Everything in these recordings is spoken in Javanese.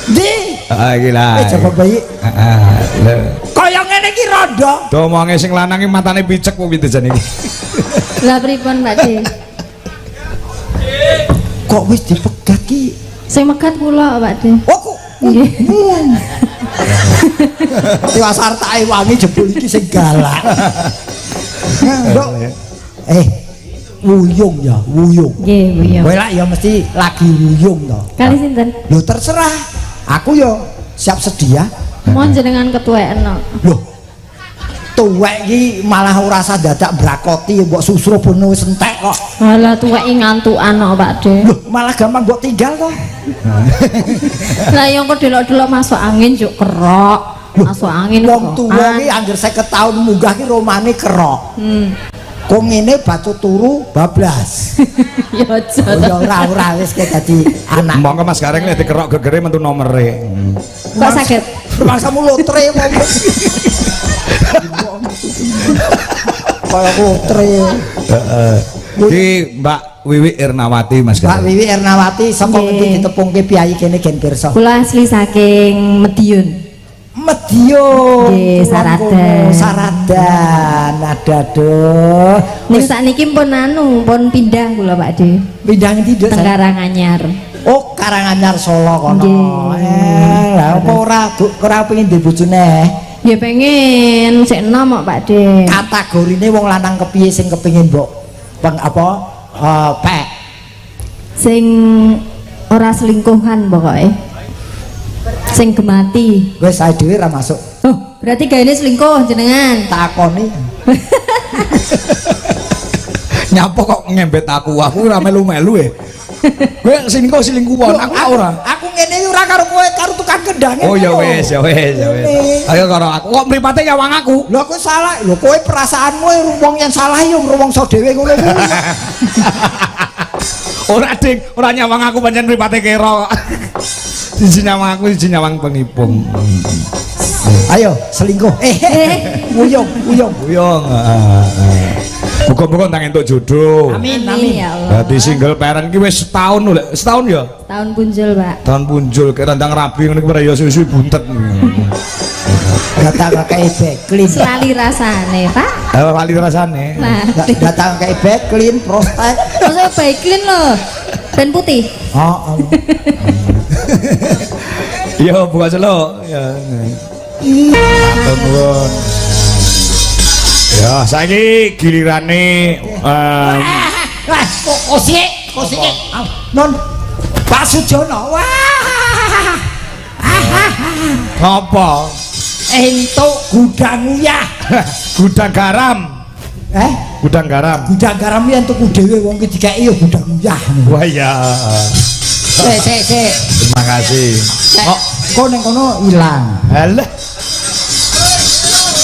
Ndi? Heeh iki lah. Coba bayi. Heeh. Lho. Kaya ngene iki rondo. Domonge sing lanang iki matane picek kok piye jane iki. Lah pripun Pak De? Kok wis dipegat ki? Sing megat kula Pak De. Oh kok. Nggih. Tiwas arep tak ewangi jebul iki sing galak. Nduk. Wuyung ya, wuyung. Nggih, wuyung. Kowe lak ya mesti lagi wuyung to. Kali sinten? Lho terserah. Aku ya siap sedia. Mohon jenengan ketuweken no. Loh. Tuwek iki malah ora usah dadak brakoti mbok susro bono wis entek kok. Alah tuweke ngantukan kok Pak De. Loh, malah gampang mbok tinggal to. Lah yang kok delok-delok masuk angin juk kerok. Masuk angin wong tuwa ki anggere 50 tahun munggah ki romane kerok. Kok ngene batu turu bablas. Ya aja. Oh, ya ora wis kayak dadi anak. Monggo Mas Gareng nek dikerok gegere metu nomere. Kok saged? Mangsamu lotre wong. Kaya lotre. Heeh. Iki Mbak Wiwi Ernawati Mas Mbak Gareng. Wiwi Ernawati saka ngendi ditepungke piyayi kene gen pirsa? Kula asli saking Mediun. Mediun. Nggih, Saradan. Saradan. Aduh. Ning sakniki pun anu, pun pindah kula Pak De. Pindah ngendi, Nduk? Teng Karanganyar. Oh, Karanganyar Solo kono. Nggih. Lah apa ora ora pengin duwe bojone? Ya pengen sik enom kok Pak De. Kategorine wong lanang kepiye sing kepengin mbok peng apa pek? Sing ora selingkuhan pokoke. Sing gemati. Wis sae dhewe ora masuk. Oh, berarti gaene selingkuh jenengan. Takoni. Nyapa kok ngembet aku? Aku ora melu-melu e. Kowe selingkuh selingkuhan, aku ora. Aku ngene iki ora karo kowe, karo tukang kendange. Oh ya wis, ya wis, ya wis. Ayo karo aku. Kok mripate nyawang aku? Lho aku salah. Lho kowe perasaanmu wong yang salah yo ngrumangsa dhewe ngono kuwi. Ora ding, ora nyawang aku pancen mripate kera. Siji nyawang aku, siji nyawang pengipung. Ayo selingkuh. Wuyung, wuyung. Wuyung. Muga-muga ndang entuk jodoh. Amin, amin. Ya Allah. Dadi single parent ki wis setahun lho, setahun ya? Setahun punjul, Pak. Tahun punjul kira ndang rabi ngono ki ya suwi-suwi buntet. Datang kae Beklin. Lali rasane, Pak. Lali rasane. Datang kae Beklin, prostek. Maksudnya Beklin lho. Ben putih. Heeh. Yo buka celuk. Ya. Nuwun. Ya, saiki gilirane kok kosik, kosik. Non Pak Sujono. Wah. Ngopo? Entuk gudang uyah. Gudang garam. Gudang garam. Gudang garam iki entuk dhewe wong ki dikeki ya gudang uyah. Wah iya. Sik sik sik. Terima kasih. Kok kok ning kono ilang. Halah.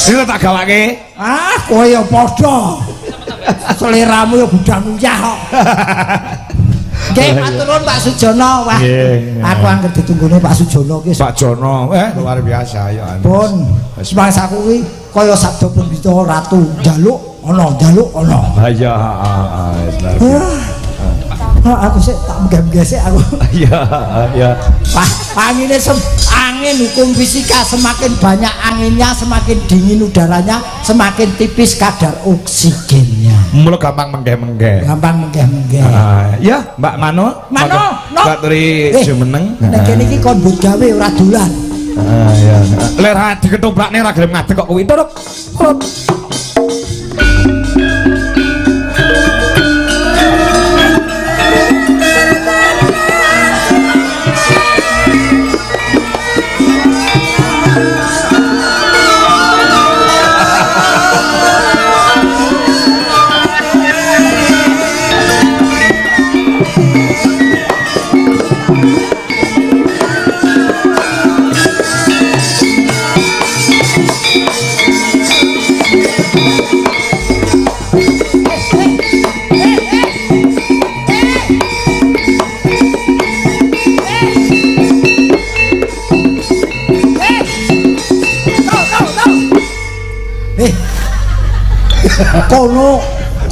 Iki tak gawake. Ah, kowe ya padha. Seleramu ya gudang uyah kok. Nggih, matur nuwun Pak Sujono. Wah. Aku angger ditunggune Pak Sujono ki. Pak Jono, luar biasa ya. Pun, semangsaku kuwi kaya sabda pembita ratu, njaluk ana, njaluk ana. Ha iya, heeh, luar biasa. Aku sik tak menggeh-menggeh sik aku. Iya, iya. Wah, angine angin hukum fisika, semakin banyak anginnya, semakin dingin udaranya, semakin tipis kadar oksigennya. Mula gampang menggeh-menggeh. Gampang menggeh-menggeh. Ya, Mbak Mano. Mano, no. Mbak Tri jumeneng. Nek kene iki kon mbut gawe ora dolan. Iya. Ler diketoprakne ora gelem ngadeg kok kuwi. Turuk.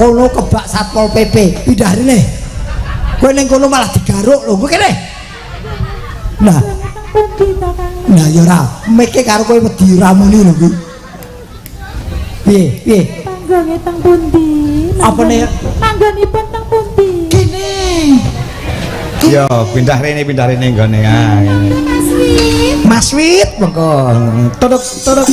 Kono kebak Satpol PP, pindah rene. Kowe ning kono malah digaruk lho, kowe kene. Nah, Teng pundi to, Kang? Nah ya ora, meke karo kowe wedi ora muni lho kuwi. Piye? Piye? Panggonge teng pundi? Apane? Manggonipun teng pundi? Kene. Yo, pindah rene nggone. Ah, ngene. Mas Wit. Mas Wit monggo. Tuduk tuduk.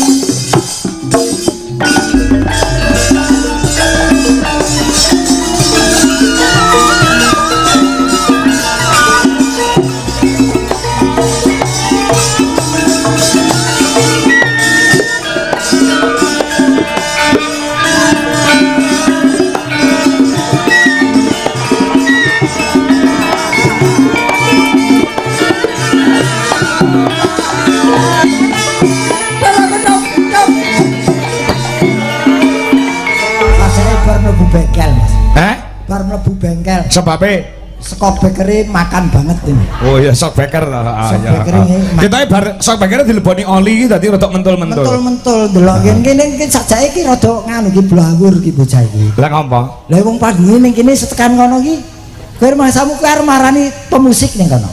Rasane bar mlebu bengkel, Mas. Hah? Bar mlebu bengkel. Sebabe? Saka bekere makan banget ini. Oh iya, sok beker to. Sok beker ini. Kita bar sok beker dileboni oli iki dadi rada mentul-mentul. Mentul-mentul delok kene iki sajake iki rada nganu iki blawur iki bocah iki. Lah ngopo? Lah wong panggunge ning kene setekan kono iki. Kowe masamu kowe arep marani pemusik ning kono.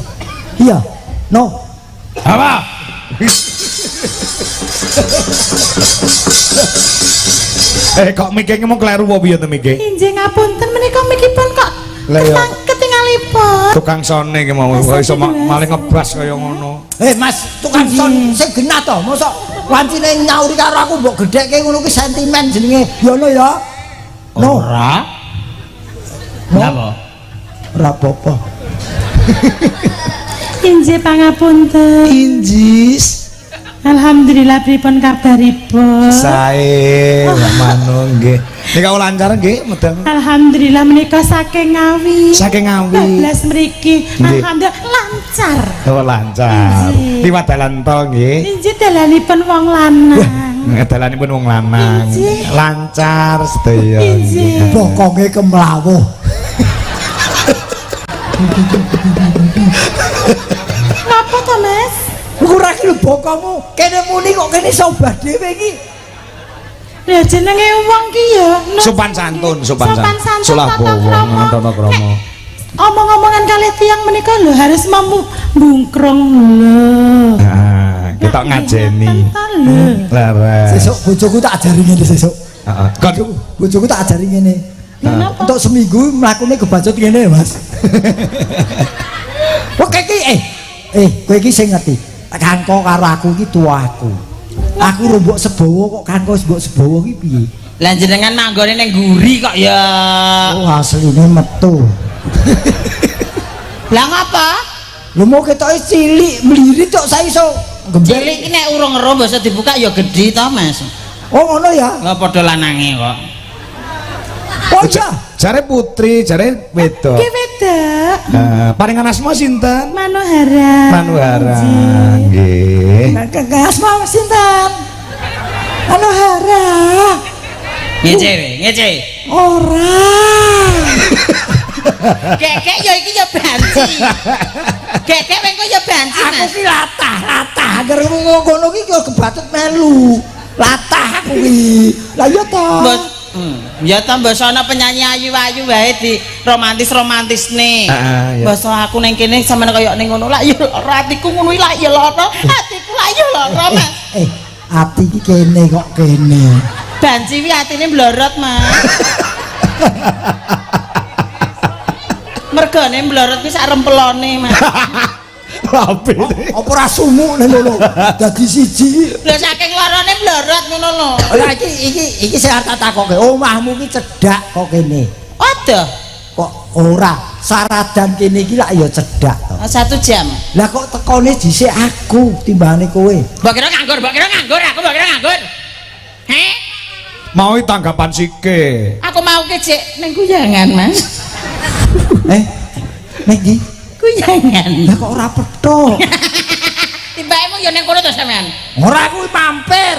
Iya. No. Apa? Kok mike ngomong kleru apa piye to mike? Injih ngapunten menika mikipun kok Lah ya. ketingalipun. Tukang sone iki mau kok iso malah ngebas kaya ngono. Mas, tukang son sing genah to. Mosok wancine nyauri karo aku mbok gedhekke ngono kuwi sentimen jenenge. Ya ngono ya. No. Ora. No. Ora apa-apa. Injih pangapunten. Injis. Alhamdulillah pripun kabaripun? Sae, Mbak Manu nggih. Nika lancar nggih medal. Alhamdulillah menika saking Ngawi. Saking Ngawi. 12 mriki. Alhamdulillah lancar. Oh, lancar. Liwat dalan tol nggih. Injih dalanipun wong lanang. Dalanipun wong lanang. Lancar sedaya. Injih. Bokonge kemlawuh. Napa to, Mas? Ora iki lho bokongmu. Kene muni kok kene iso obah dhewe iki. Lha jenenge wong ki ya sopan santun, sopan santun. Solah bawa tata krama. Omong-omongan kalih tiyang menika lho harus membungkrung lho. Heeh, kita ngajeni. Leres. Sesuk bojoku tak ajari ngene sesuk. Heeh. Kon bojoku tak ajari ngene. Untuk seminggu mlakune kebacut ngene, Mas. Oke iki kowe iki sing ngerti. Kangko karo aku iki tuwa aku. Aku rombok sebowo kok kangko mbok sebowo iki piye? Lah jenengan manggone ning nguri kok ya. Oh, asline metu. Lah ngapa? Lho mau ketoke cilik mlirit kok saya iso gembel. Cilik iki nek urung ero mbok dibuka ya gedhi to, Mas. Oh, ngono ya. Lah padha lanange kok. Oh iya. Jare putri, jare wedok. Ki wedok. Heeh, paringan asma sinten? Manohara. Manohara. Nggih. Kang asma sinten? Manohara. Ngece, ngece. Ora. Gekek ya iki ya banci. Gekek wengko ya banci, Mas. Aku ki latah-latah anggere ngono ki kebatut melu. Latah aku ki. Lah iya ta. Ya ta mbok ana penyanyi ayu-ayu wae di romantis-romantis nih. Mbok aku ning kene sampeyan kaya ning ngono lak ya lara atiku ngono lak ya lara. Atiku lak ya lara, Mas. Ati iki kene kok kene. Banci wi atine mblorot, Mas. Mergane mblorot kuwi sak rempelone, Mas. Rapi. Apa ora sumuk ning ngono? Dadi siji. Lha saking larane mblorot ngono lho. Lah iki sing arep tak takoke. Omahmu ki cedhak kok kene. Aduh. Kok ora? Saradan kene iki lak ya cedhak to. 1 jam. Lah kok tekone dhisik aku timbangane kowe. Mbok kira nganggur, aku mbok kira nganggur. Heh? Mau tanggapan sike. Aku mau ke cek ning kuyangan, Mas. Ning ndi? Kuyangan. Lah kok ora petuk. Tibake ya ning kono to sampean. Ora kuwi mampir.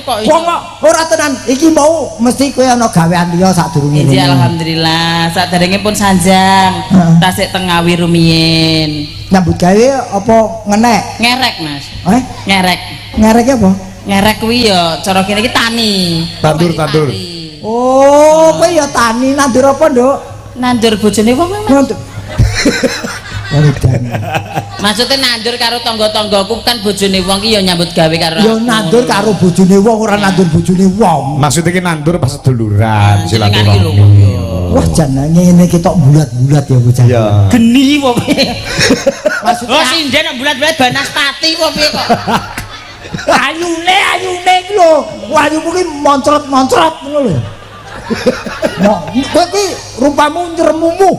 Kok iso? Wong kok ora tenan. Iki mau mesti kowe ana gawean liya sadurunge. Injih alhamdulillah, saderenge pun sanjang. Tasik teng Ngawi rumiyin. Nyambut gawe apa ngenek? Ngerek, Mas. Ngerek. Ngerek. Ngereke apa? Ngerek kuwi ya cara kene iki tani. Tandur-tandur. Oh, kowe ya tani nandur apa, Nduk? Nandur bojone wong, Mas. Nandur. Edan. Maksudnya nandur karo tangga-tanggaku kan bojone wong ki ya nyambut gawe karo Ya aku. nandur karo bojone wong, ora nandur bojone wong. Maksudnya ki nandur pas seduluran Jenengan iki lho. silaturahmi. Wah, jan ngene iki tok bulat-bulat ya bocah. Ya. Geni wong. Maksudnya Oh, sinden kok bulat-bulat banaspati kok piye kok. Ayune ayune iki lho. Ayumu ki moncrot-moncrot ngono lho. No, kowe ki rupamu nyermumu.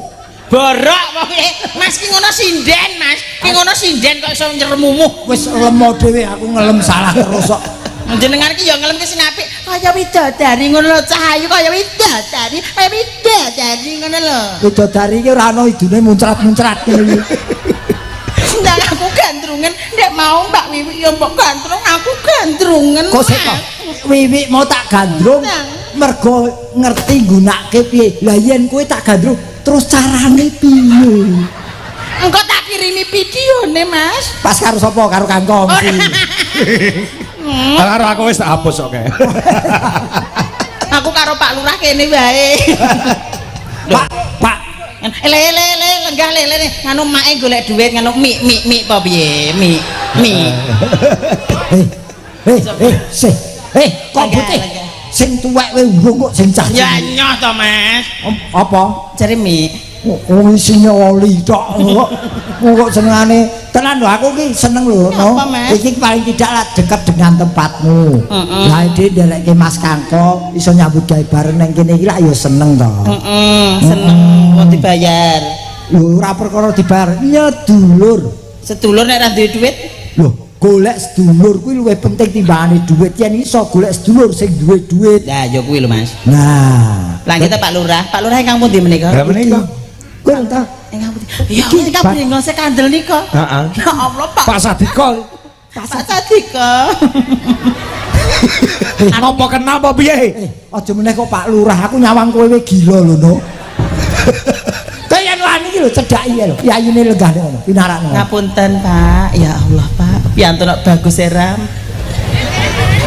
Borok pokoke. Mas ki ngono sinden, Mas. Ki ngono sinden kok iso nyermumuh. Wis lemo dhewe aku ngelem salah terus kok. Jenengan ki ya ngelem ki sing apik kaya widodari ngono lho, cah ayu kaya widodari, kaya widodari ngono lho. Widodari iki ora ana idune muncrat-muncrat ngene iki. Ndang aku gandrungen, nek mau Mbak Wiwi ya mbok gandrung, aku gandrungen. Kok sik to? Wiwi mau tak gandrung mergo ngerti nggunake piye. Lah yen kowe tak gandrung terus carane piye? Engko tak kirimi videone, Mas. Pas karo sapa? Karo Kangko mesti. Karo aku wis tak hapus kok kae. Aku karo Pak Lurah kene wae. Pak, Pak, Le le le lenggah le le nganu make golek duit nganu mi mi mi apa piye? Mi mi. Eh, eh, eh, sih. Eh, kok Lenggah, putih? lenggah. Sing tuwek wae urung kok sing cah. Ya nyoh to, Mas. Apa? Jare mi. Wong isine oli tok kok. Kok senengane tenan lho aku ki seneng lho no. Apa, Mas? Iki paling tidak lah dekat dengan tempatmu. Lah iki nderekke Mas Kangko iso nyambut gawe bareng nang kene iki lak ya seneng to. Heeh, seneng wong dibayar. Lho ora perkara dibayar, nyedulur. Sedulur nek ora duwe duit, Lho, golek sedulur kuwi luwih penting timbangane duit. Yen iso golek sedulur sing duwe duit. Lah ya kuwi lho, Mas. Nah, Lah kita Pak Lurah, Pak Lurah ingkang pundi menika? Lah menika. Kowe entah Ingkang pundi? Ya ingkang brengose kandel nika. Heeh. Ya Allah, Pak. Pak Sadiko. Pak Sadiko. Apa kenal apa piye? Aja meneh kok Pak Lurah, aku nyawang kowe we gila lho, No. Kowe yen wani iki lho cedhaki ya lho, piyayine lenggah ngono, pinarak ngono. Ngapunten, Pak. Ya Allah, Pak. Piantun kok bagus seram.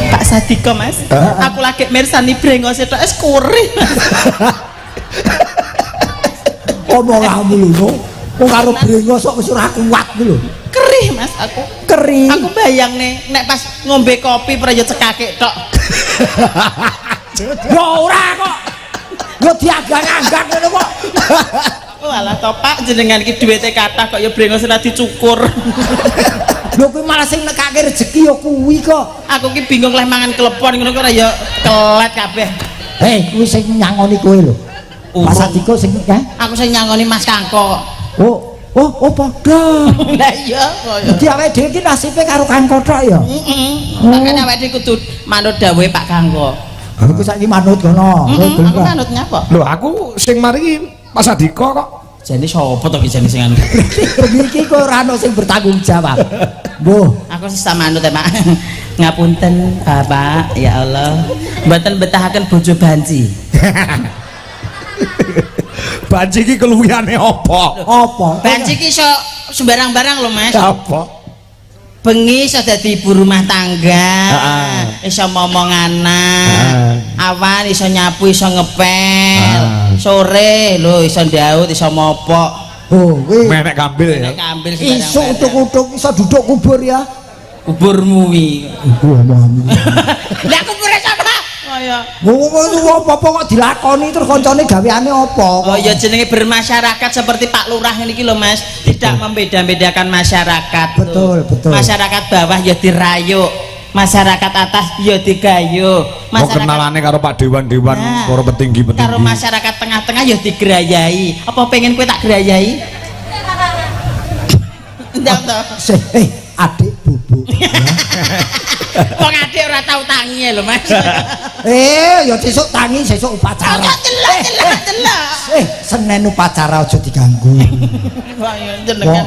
Pak Sadiko, Mas. Aku lagi mirsani brengose tok wis kuri. Omonganmu lho, No. Wong karo brengos kok wis ora kuat kuwi lho. Kerih, Mas, aku. Keri. Aku bayang nih, nek pas ngombe kopi pra yo cekakik tok. Yo ora kok. Yo diagang-agang ngono kok. Oh alah to Pak, jenengan iki duwite kathah kok ya brengos ora dicukur. Lho kuwi malah sing nekake rezeki yo kuwi kok. Aku ki bingung leh mangan klepon ngono kok ora ya kelet kabeh. Hei, kuwi sing nyangoni kowe lho. Pak Sadiko sing eh? Aku sing nyangoni Mas Kangko. Oh, oh, oh padha. Lah iya kok ya. Dadi awake dhewe iki nasibe karo Kangko tok ya. Heeh. Makane awake dhewe kudu manut dawuhe Pak Kangko. Aku saiki manut kono. Heeh, aku manut nyapa? Lho aku sing mari Pak Sadiko kok. Jane sapa to ki jane sing anu? Bengi iki kok ora ono sing bertanggung jawab. Mbuh, Aku sesama manut ya, Pak. Ngapunten, Bapak, ya Allah. Mboten betahaken bojo banci. Banci iki keluwihane apa? apa? Banci ki iso sembarang barang lho, Mas. Apa? Bengi iso dadi ibu rumah tangga, iso momong anak, awan iso nyapu, iso ngepel, sore lho iso ndaut, iso mopok. Oh, kuwi Menek kambil ya. Nek kambil sembarang iso barang. utuk-utuk iso duduk kubur ya. Kuburmu wi. Iku omonganmu. Lah kubure sapa? Kaya Wong apa-apa kok dilakoni terus kancane gaweane apa? Oh ya jenenge bermasyarakat seperti Pak Lurah ini lho Mas, tidak membeda-bedakan masyarakat. Betul, betul. Masyarakat bawah ya dirayuk, masyarakat atas ya digayuh, Mau kenalane karo Pak Dewan-dewan Nah, para petinggi-petinggi. Karo masyarakat tengah-tengah ya digerayai. Apa pengen kowe tak gerayai? Ndang to. Sih, adik bubuk. Wong adik ora tau tangi lho Mas. Ya sesuk tangi, sesuk upacara. Kok celok celok celok. Senen upacara aja diganggu. Wah, ya jenengan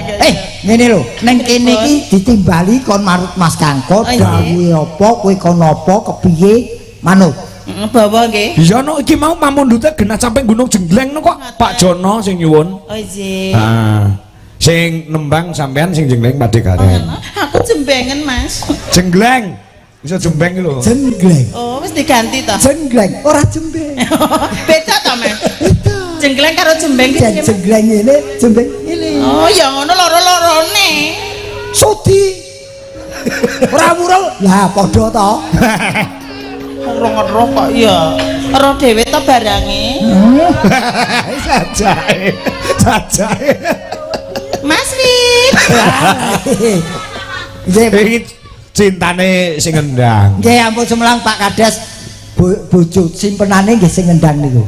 Ngene lho, neng kene iki ditimbali kon marut Mas Kangko, dawuhe apa, kowe kon apa, kepiye, manut. Heeh, bawa nggih. Iya no iki mau pamundhute genah sampe Gunung Jenggleng no kok Pak Jono sing nyuwun. Oh nggih. Ah. Sing nembang sampean sing jenggleng Pakde Gareng. Aku jembengen, Mas. Jenggleng. Bisa jembeng iki lho. Jenggleng. Oh, wis diganti toh. Jenggleng, ora jembeng. Beda toh, Mas? Beda. Jenggleng karo jembeng ki piye? Jenggleng ngene, jembeng ngene. Oh, ya ngono loro-lorone. Sudi. Ora wurung. Lah padha to. Ora ero kok ya. Ero dhewe to barange. Sajae. Sajae. Mas Wit. Nggih, Iki cintane sing ngendang. nggih ampun sumelang Pak Kades. Bojo simpenane nggih sing ngendang niku.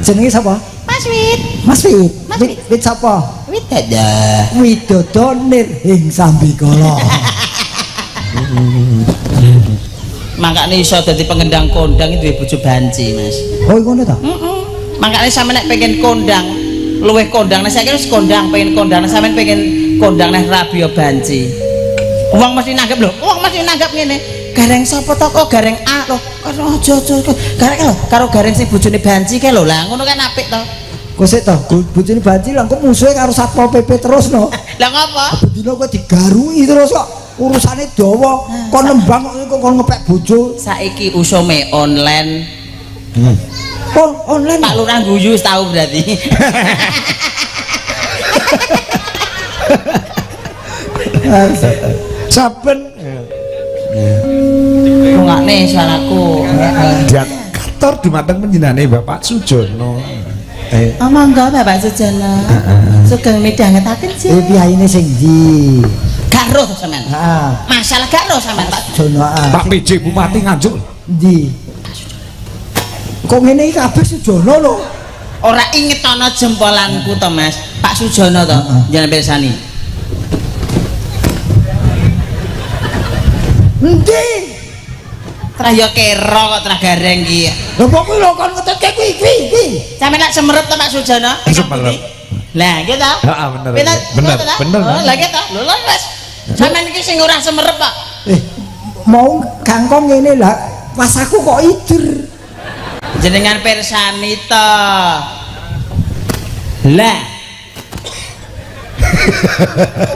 Jenenge sapa? Mas Wit. Mas Wit. Mas Wit, Wit sapa? Wit dadah. Widodo nirhing sambikala. Mangkane iso dadi pengendang kondang iki duwe bojo banci, Mas. Oh ngono to? Heeh. Mangkane sampeyan nek pengen kondang, luwih kondang nek saiki wis kondang, pengen kondang nek sampeyan pengen kondang nek rabi ya banci. Wong mesti nanggep lho, wong mesti nanggep ngene. Gareng sapa to kok gareng A lho. Aja aja gareng lho, karo gareng sing bojone banci kae lho. Lah ngono kan apik to. Kok sik to, bojone banci lha engko musuhe karo Satpol PP terus no. Lah ngopo? Bedino kowe digarui terus kok. Urusane dawa, kon nembang kok kon ngepek bojo. Saiki usume online. Kon online. Pak Lurah guyu wis tau berarti. Saben Rungokne suaraku. Dia kator dumateng panjenengane Bapak Sujono. Oh monggo Bapak Sujono. Sugeng midhangetaken sih. Piyayine sing ndi? Gak roh sampean. Heeh. Masalah gak roh sampean Pak Sujono. Pak PJ Bupati Nganjuk. Ndi? Kok ngene iki kabeh Sujono lho. Ora inget ana jempolanku to Mas. Pak Sujono to, jenengan pirsani. Endi? Trah ya kero kok trah gareng iki. Lho kok kuwi lho kon ngetutke kuwi kuwi iki. Sampeyan lak semerep to Pak Sujono? Semerep. Lah nggih to? Heeh bener. Bener, bener. Oh, lah nggih to. Lho lho wis. Sampeyan iki sing ora semerep kok. Mau kangkong ngene lah, pas aku kok ider. Jenengan pirsani to. Lah.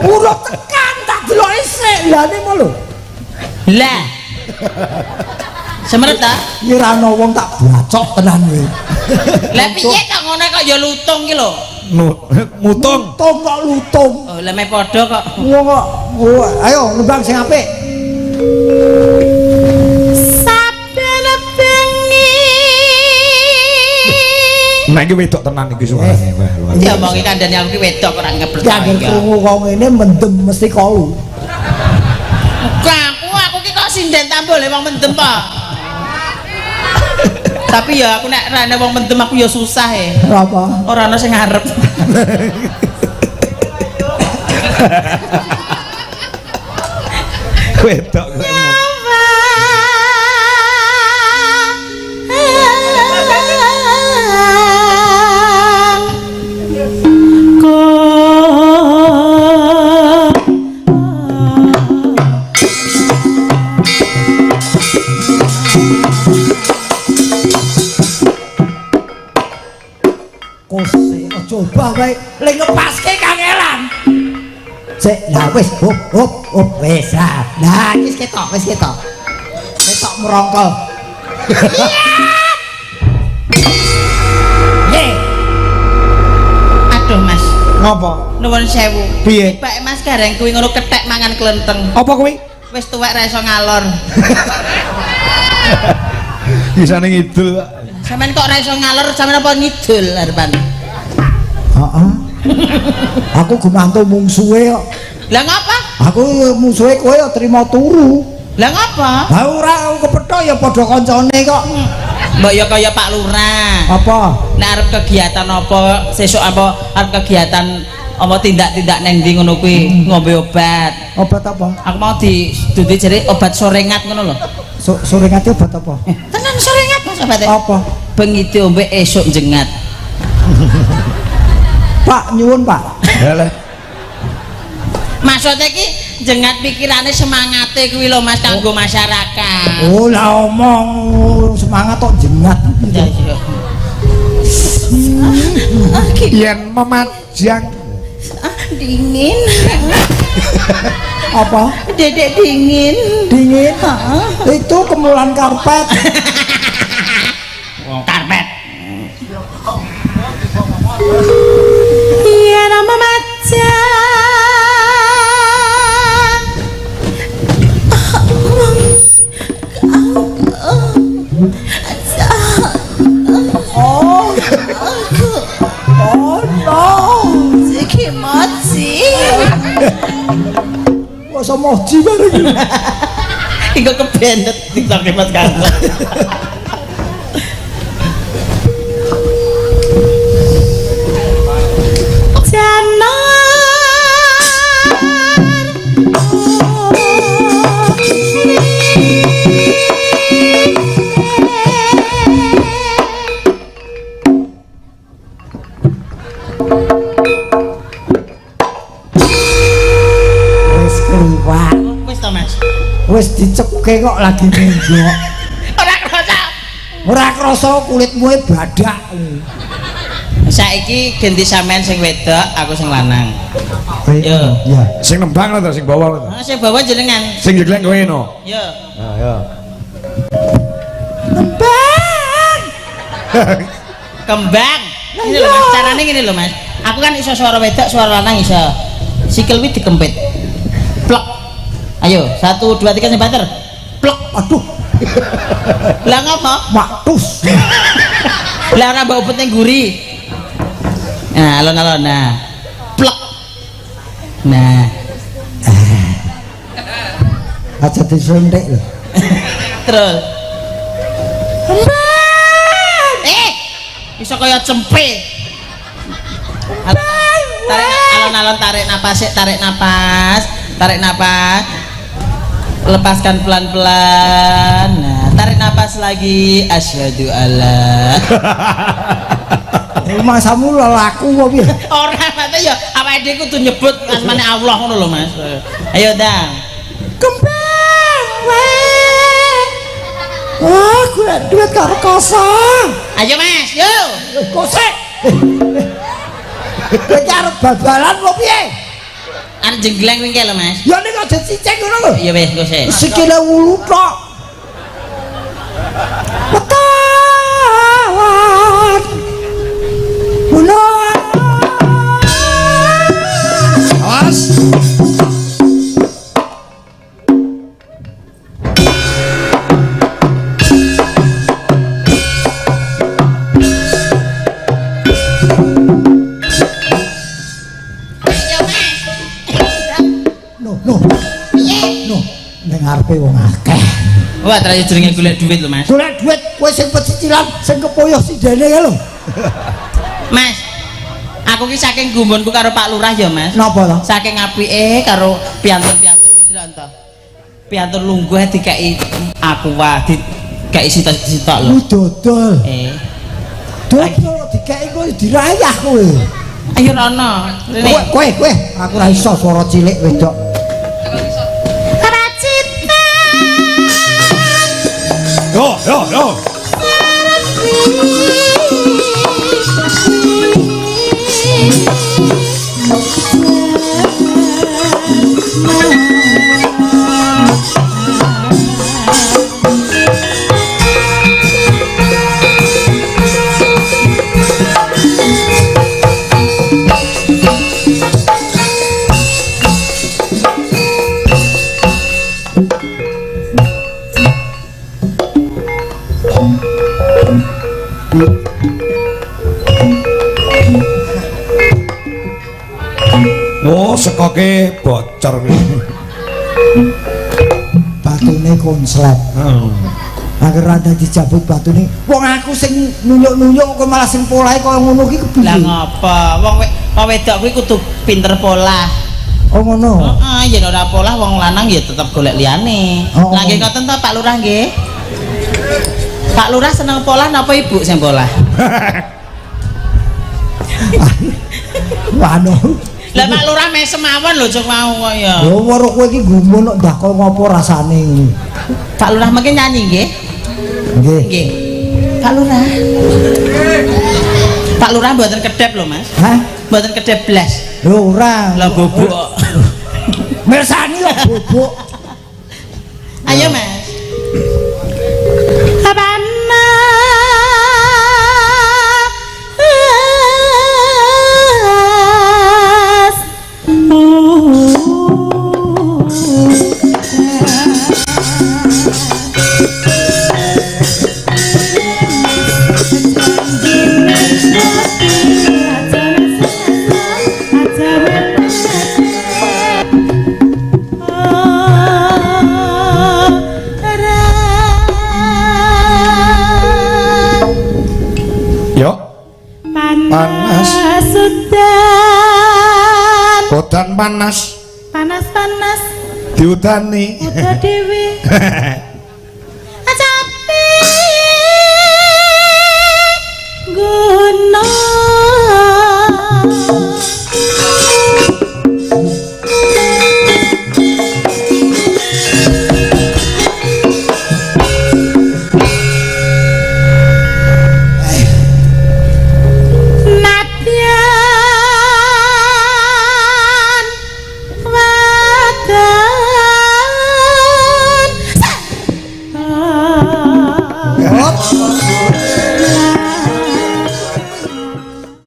Urut tekan tak deloki sik. Lah ne lho. Lah. Semerep ta? Iki ra ana wong tak bacok tenan kowe. Lah piye kok ngono kok ya lutung ki lho. Mutung. Lutung kok lutung. Oh, lah meh padha kok. Wong kok. Oh, ayo nembang sing apik. Saben bengi. Nek iki wedok tenan iki suarane. Wah, luar Ya biasa. omongi kandhane aku ki wedok ora ngepercaya. Ki anggere krungu kok ngene mendem mesti kau. Aku ki kok sinden tambah le wong mendem kok. Tapi ya aku nek rene wong mendem aku ya susah e. Apa? Ora ana sing ngarep. Wedok kok. Coba wae le ngepaske kangelan. Sik, lah wis hop hop hop wis lah. Lah iki wis ketok, wis ketok. Ketok merongkol. Nggih. Aduh Mas, Ngopo? nuwun sewu. Piye? Tibake Mas Gareng kuwi ngono kethek mangan klenteng. Apa kuwi? Wis tuwek ra iso ngalor. Isane ngidul. Sampeyan kok ra iso ngalor, sampeyan apa ngidul arepan? Heeh. Aku gumantu mungsuhe kok. Lah ngapa? Aku mungsuhe kowe ya trimo turu. Lah ngapa? Lah ora aku kepethuk ya padha kancane kok. Mbok ya kaya Pak Lurah. Apa? Nek arep kegiatan apa sesuk apa arep kegiatan apa tindak-tindak neng ndi ngono kuwi ngombe obat. Obat apa? Aku mau di jere obat sorengat ngono lho. Sorengat obat apa? Tenan sorengat Mas obate. Apa? Bengi diombe esuk jengat. Pak nyuwun Pak. Lah. Maksudnya iki jengat pikirane semangate kuwi lho Mas kanggo masyarakat. Oh lah omong semangat kok jengat. Ya iya. Yen memajang Dingin. Apa? Dedek dingin. Dingin? Itu kemulan karpet. Wong karpet. Yen memajang Oh. Oh no. Iki mochi. Masa moji bareng iki. Iku kebendet TikToke Mas Kanto. Janar Wis kliwat. Wis to, Mas. Wis diceke kok lagi minggok. Ora krasa. Ora krasa kulitmu e badak. Saiki ganti sampean sing wedok, aku sing lanang. Yo. Ya. Sing nembang lho to, sing bawa lho. Ah, sing bawa jenengan. Sing jeglek kowe no. Yo. Ah, ya. Nembang. Kembang. Ini lho Mas, carane ngene lho Mas. Aku kan iso suara wedok, suara lanang iso. Sikil kuwi dikempit. Plek. Ayo, 1 2 3 sing banter. Plek. Aduh, Lah ngopo? maktus. Lah ora mbok upet ning guri. Nah, alon-alon nah. Plek. Nah, Aja disuntik lho. terus. Eh, iso kaya cempe. Tarik alon-alon, tarik napas, sik, tarik napas, tarik napas. Lepaskan pelan-pelan. Nah, tarik napas lagi. Asyhadu alla. Masamu lelaku apa piye? Ora mate ya awake dhewe kudu nyebut asmane Allah ngono lho Mas. Ayo Dang. Kembang wae. Ah, golek duit karo kosong. Ayo Mas, yo. Kosek. Kowe iki arep bal-balan apa piye? Arep jenggleng wingke lho Mas. Ya ning aja cicing ngono lho. Ya wis engko sik. Sikile wulu tok. Weton. Ngono. Awas. Ayo Mas. No, no. No, ning ngarepe wong akeh. Wah, terus jenenge golek duit lho Mas. Golek duit kowe sing pecicilan, sing kepoyoh sindene kae lho. Mas, aku ki saking gumunku karo Pak Lurah ya Mas. Napa to? Saking apike karo piantun-piantun iki lho ento. Piantun lungguh dikeki aku wah dikeki sitok-sitok lho. Lu dodol. Eh, Dodol dikeki kowe dirayah kowe. ayo rono. Rene. Kowe kowe kowe aku ora iso swara cilik wedok. Racitan Yo, yo, yo. Oh, sekoke bocor kuwi. Batune konslet. Heeh. Angger ra ndang dijabut batune. Wong aku sing nuyuk-nuyuk kok malah sing polahe kaya ngono ki Lah kepiye? ngopo? Wong wedok kuwi kudu pinter polah. Oh ngono. Heeh, yen ora polah wong lanang ya tetep golek liyane. Oh. Lah nggih ngoten to Pak Lurah nggih? Pak Lurah seneng polah napa ibu sing polah? Wano. Lah Pak Lurah mesem mawon lho jek mau kok ya. Lho weruh kowe iki gumun kok ndah kaya ngopo rasane ngono. Pak Lurah mengke nyanyi nggih? Nggih. Nggih. Pak Lurah. Pak Lurah mboten kedep lho Mas. Hah? Mboten kedep blas. Lho ora. Lah bobok. Mirsani lho bobok. Ayo Mas. Rana Panas-panas Panas-panas diudani. Udah dhewe. Capek guna. Nadyan wadan. Hop.